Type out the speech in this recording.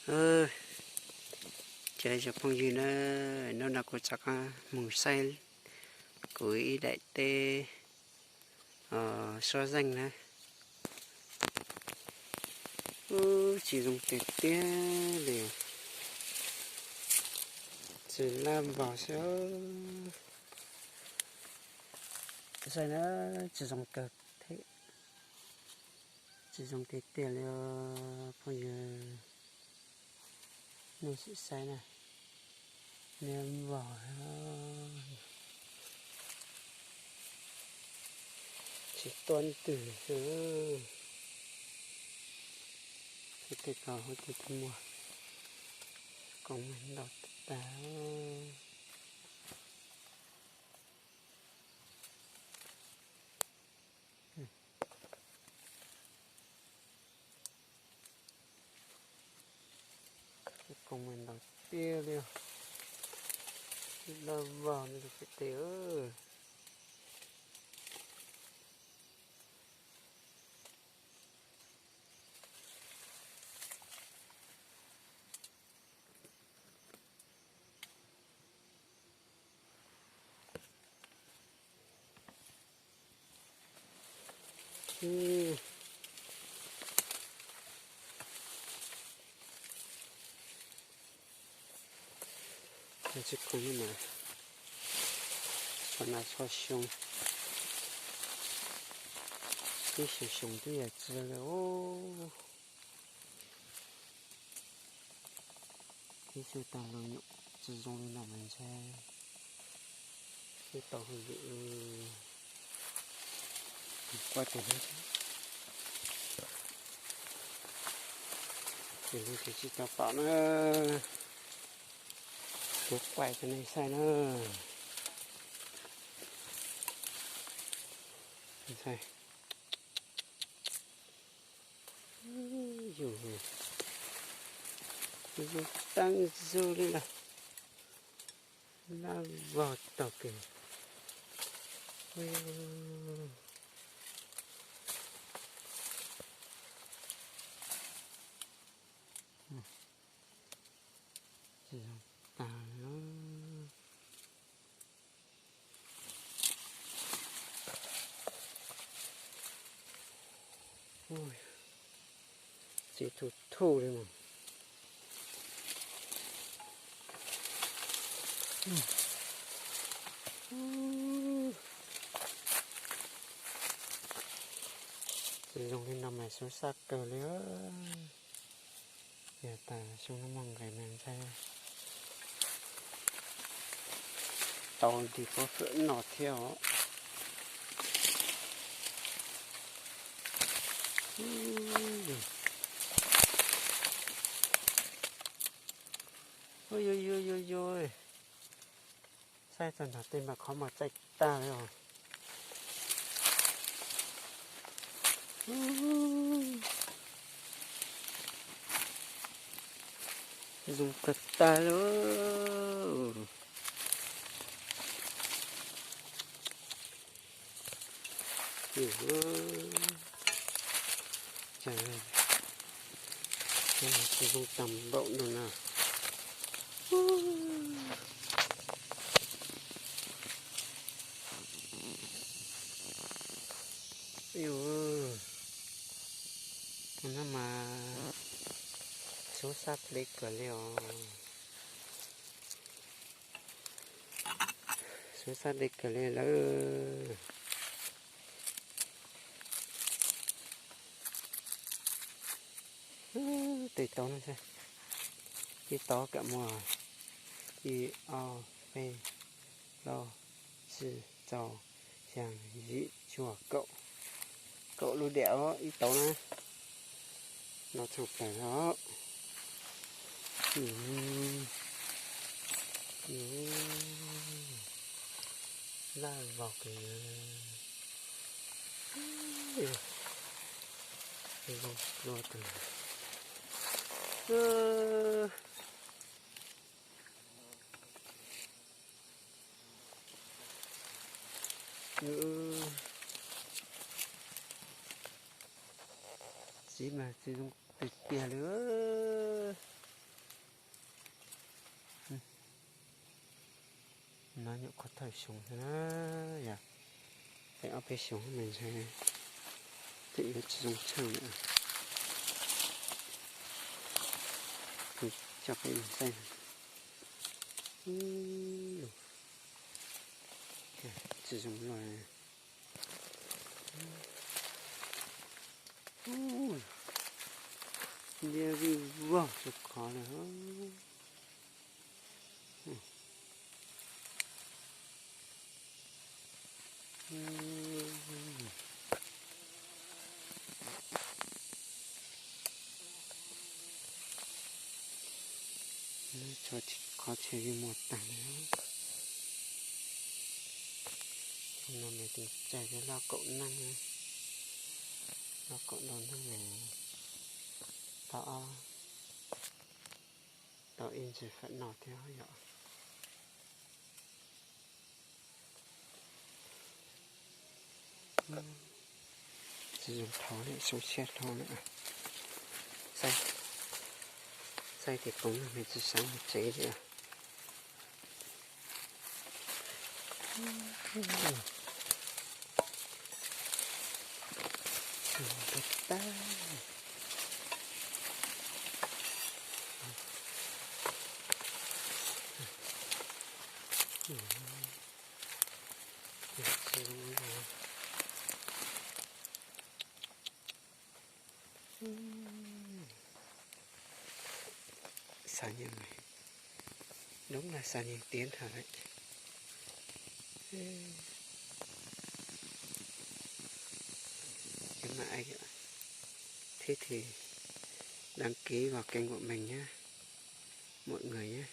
Ub, cov phooj ywg na, hnub no kuv rov qab mus saib kuv ib daim teb suab zeej na. Ub, tsis zoo tiag tiag li, tsis laj npaum xwb. Saib na, tsis zoo kawg thiab, tsis zoo tiag tiag li os phooj ywg. Nej sim saib na, niab vog, tsis tuaj twg xwb. Tej ko hauv tej twb muaj, koom ntau tag. Koom ntau tiag li, laj vog li tus pem tes. Tsis khoom mas, txhua nas txhua xyoo, ib xyoo xyoo twb yog tsi li os. Ib xyoo tag los nyuam tsis zoo li no mas ntshai, twb tau hauj lwm. Kuaj tus hnub, tus hnub tsis tsis tau tom na, kuv kuaj rau nej saib na. Ntshai. Yus, yus zoo tag zog li lawm, laj vog tag kev. Tsis zoo tag li. Txiv thuj thuj li mas. Tsis zoo li no mas xub xab kawg li. Yog tas xyoo no muaj nqis mas ntshai tau nti pob kawm no thiab os. Ua yuav yuav yuav yuav, saib txog nram tej mas qhov muag txaij tag li os. Zoo kawg tag li. Tsis zoo tag npaum no na. Ua no mas xub xab deb kawg li os. Xub xab deb kawg li lawm. Tej tau no, tej tau kam muaj ib ob peb plaub tsib rau xya yim cuaj kaum, kaum lub diam os ib tau na. No txog plaws os. Laj vog kawg. Zoo dua tus. Txiv mas txiv zoo tiag tiag li. Qhov thawj xyoo na, yog teem ob peb xyoo mas ntshe tseem yuav tsis zoo tsheej lawm. Coj peb mus saib. Tsis zoo loj. Ntsia vij vog tsuas qhov lawm. Qhov tsheb yeej muaj tag li. Tus no mas tus tsaig thiab loj kaum neeg, loj kaum ntau neeg ne. Tau ob, tau ib ntsis fam no thiab yom. Tsis zoo dhau li, xyoo tshiab dhau lawm. Txaij tis koom no mas tsis xav mus tsev li. Xav nyeem, đúng là xav nyeem tiếng thật đấy. Các bạn thích thì đăng ký vào kênh của mình nhé, mọi người nhé.